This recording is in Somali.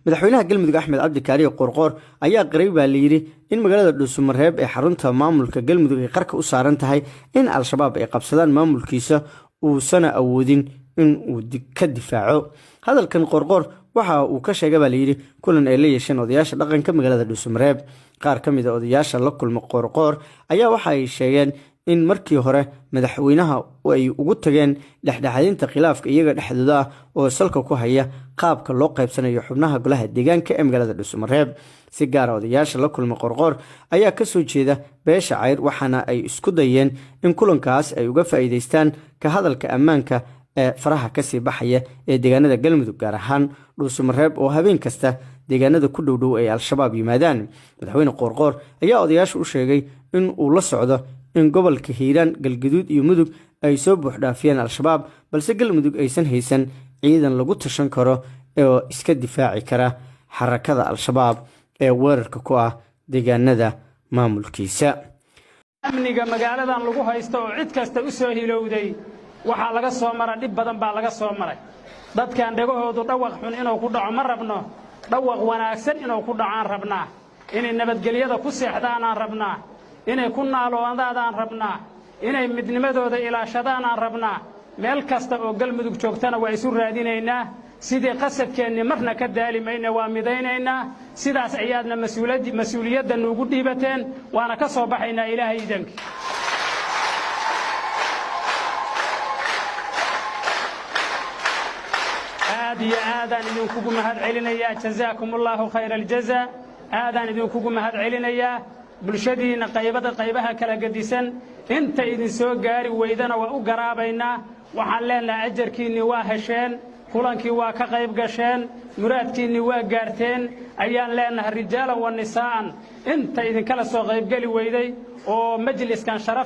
Madaxweynaha Galmudug Axmed Cabdi Kaariye Qoorqoor ayaa qiray, baa layidhi, in magaalada Dhuusumareeb ee xarunta maamulka Galmudug ay qarka u saaran tahay in Al-Shabaab ay qabsadaan maamulkiisa, uusana awoodin in uu ka difaaco. Hadalkan Qoorqoor waxa uu ka sheegay, baa layidhi, kulan ay la yeesheen odayaasha dhaqanka magaalada Dhuusumareeb. Qaar ka mid a odayaasha la kulma Qoorqoor ayaa waxa ay sheegeen in markii hore madaxweynaha ay ugu tageen dhexdhexaadinta khilaafka iyaga dhexdooda ah oo salka ku haya qaabka loo qaybsanayo xubnaha golaha deegaanka ee magaalada Dhuusumareeb. Si gaara, odayaasha la kulma Qorqoor ayaa kasoo jeeda beesha Cayr, waxaana ay isku dayeen in kulankaas ay uga faa'iidaystaan ka hadalka ammaanka ee faraha kasii baxaya ee deegaanada Galmudug, gaar ahaan Dhuusumareeb oo habeen kasta deegaanada ku dhowdhow ay Al-Shabaab yimaadaan. Madaxweyne Qoorqoor ayaa odayaasha u sheegay in uu la socdo in gobolka Hiiraan, Galgaduud iyo Mudug ay soo buuxdhaafiyeen Al-Shabaab, balse Galmudug aysan haysan ciidan lagu tashan karo oo iska difaaci kara xarakada Al-Shabaab ee weerarka ku ah deegaanada maamulkiisa. Amniga magaaladan lagu haysto oo cid kasta u soo hilowday, waxaa laga soo mara dhib badan baa laga soo maray. Dadkan dhegahoodu dhawaq xun inuu ku dhaco ma rabno, dhawaq wanaagsan inuu ku dhacaan rabnaa. Inay nabadgelyada ku seexdaanaan rabnaa, inay ku naaloondaadaan rabnaa, inay midnimadooda ilaashadaanaan rabnaa. Meel kasta oo Galmudug joogtana waa isu raadinaynaa. Sidii qasadkeennii marna ka daali mayna, waa midaynaynaa. Sidaas ayaadna mas-uuliyadda nuugu dhiibateen, waana ka soo baxaynaa Ilaahay idanki. Aad iyo aadaan idinkugu mahad celinayaa. Jazaakum Allaahu khayra aljaza. Aadaan idinkugu mahad celinayaa. Bulshadiinna qaybada qaybaha kala gedisan inta idin soo gaari weydana waa u garaabaynaa. Waxaan leenahay, ajarkiinnii waa hesheen, kulankii waa ka qayb gasheen, muraadkiinnii waa gaarteen ayaan leenahay, rijaalan wa nisaa'an, inta idinkala soo qaybgeli weyday oo majliskan sharaf.